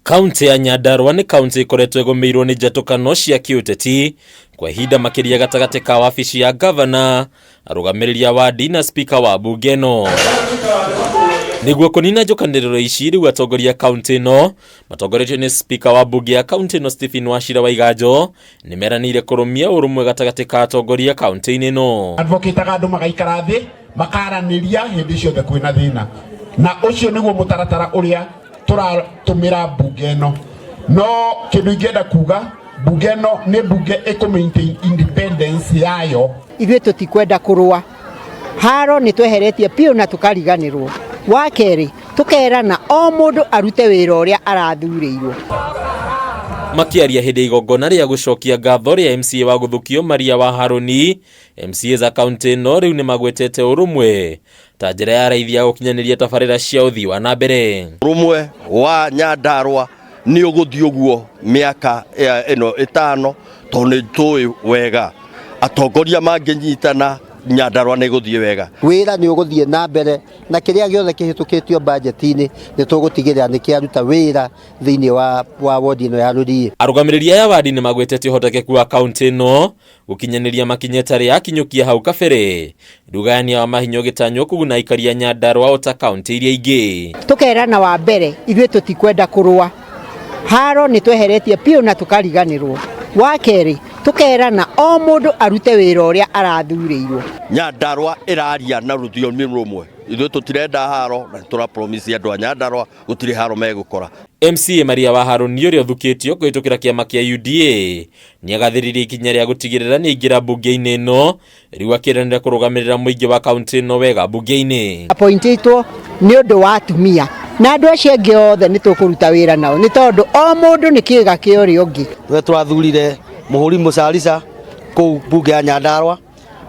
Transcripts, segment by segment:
Kaunti ya Nyandarua nĩ kaunti ĩkoretwo ĩgũmĩirwo nĩ njatũkano cia kĩũteti kwa ihinda makĩria gatagatĩ ka wabici ya ngavana, arũgamĩrĩri a wadi na spika wa mbunge ĩno. Nĩguo kũnina njũkanĩrĩro ici, rĩu atongoria a kaunti ĩno matongoretio nĩ spika wa mbunge ya kaunti ĩno Stephen Wachira Waiganjo nĩ meranĩire kũrũmia ũrũmwe gatagatĩ ka atongoria kaunti-inĩ ĩno. Advocate-aga andũ magaikara thĩ makaranĩria hĩndĩ ciothe kwĩna thĩna, na ũcio nĩguo mũtaratara ũrĩa tũratũmĩra mbunge ĩno. No kĩndũ ingĩenda kuga, mbunge ĩno nĩ mbunge ĩkũ maintain independence yayo. Ithuĩ tũtikwenda kũrũa haro, nĩ tweheretie biũ na tũkariganĩrwo. Wa kerĩ, tũkerana o mũndũ arute wĩra ũrĩa arathurĩirwo. Makĩaria hĩndĩ ya igongona rĩa gũcokia ngatho rĩa MCA wa gũthukio Maria wa Harũni, MCAs a kaunti ĩno rĩu nĩ magwetete ũrũmwe ta njĩra ya raithi ya gũkinyanĩria tabarĩra cia ũthii wa na mbere. Ũrũmwe wa Nyandarua nĩ ũgũthiĩ ũguo mĩaka ĩno ĩtano, tondũ nĩ tũĩ wega atongoria mangĩnyitana Nyandarua nĩ ĩgũthiĩ wega. Wĩra nĩ ũgũthiĩ na mbere na kĩrĩa gĩothe kĩhĩtũkĩtio bajeti-inĩ nĩ tũgũtigĩrĩra nĩ kĩaruta wĩra thĩinĩ wa wodi ĩno ya Rũriĩ. Arũgamĩrĩri aya wadi nĩ magwetete ũhotekeku wa kaunti ĩno gũkinyanĩria makinya ĩtarĩ yakinyũkia hau kabere, rĩu wa mahinya ũgĩtanywo kũguna aikari a Nyandarua o ta kaunti iria ingĩ. Tũkerana wa mbere, ithuĩ tũtikwenda kũrũa haro, nĩ tweheretie biũ na tũkariganĩrwo. Wa kerĩ, tũkerana o mũndũ arute wĩra ũrĩa arathurĩirwo. Nyandarua ĩraria na rũthiomi rũmwe, ithuĩ tũtirenda haro na tũra promise andũ a Nyandarua gũtirĩ haro megũkora. MCA Maria wa Harũni ũrĩa ũthukĩtio kũhĩtũkĩra kĩama kĩa UDA nĩagathĩrĩirie ikinya rĩa gũtigĩrĩra nĩaingĩra mbunge-inĩ ĩno, rĩu akĩranĩra kũrũgamĩrĩra mũingĩ wa kaunti ĩno wega mbunge-inĩ. Appointĩtwo nĩ ũndũ wa atumia na andũ acio angĩ othe nĩ tũkũruta wĩra nao, nĩ tondũ o mũndũ nĩ kĩĩga kĩa ũrĩa ũngĩ. We tũrathurire mũhũri mũcarica kũu mbunge ya Nyandarua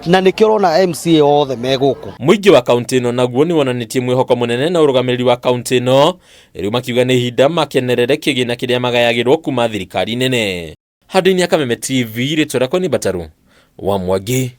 na nĩkĩo ũrona MCA othe me gũkũ. Mũingĩ wa kaunti ĩno naguo nĩ wonanĩtie mwĩhoko mũnene na ũrũgamĩrĩri wa kaunti ĩno, rĩu makiuga nĩ ihinda makenerere kĩgĩna kĩrĩa magayagĩrwo kuma thirikari nene. Handũ-inĩ ya Kameme TV, rĩtwa rĩakwa nĩ Mbataru wa Mwangi.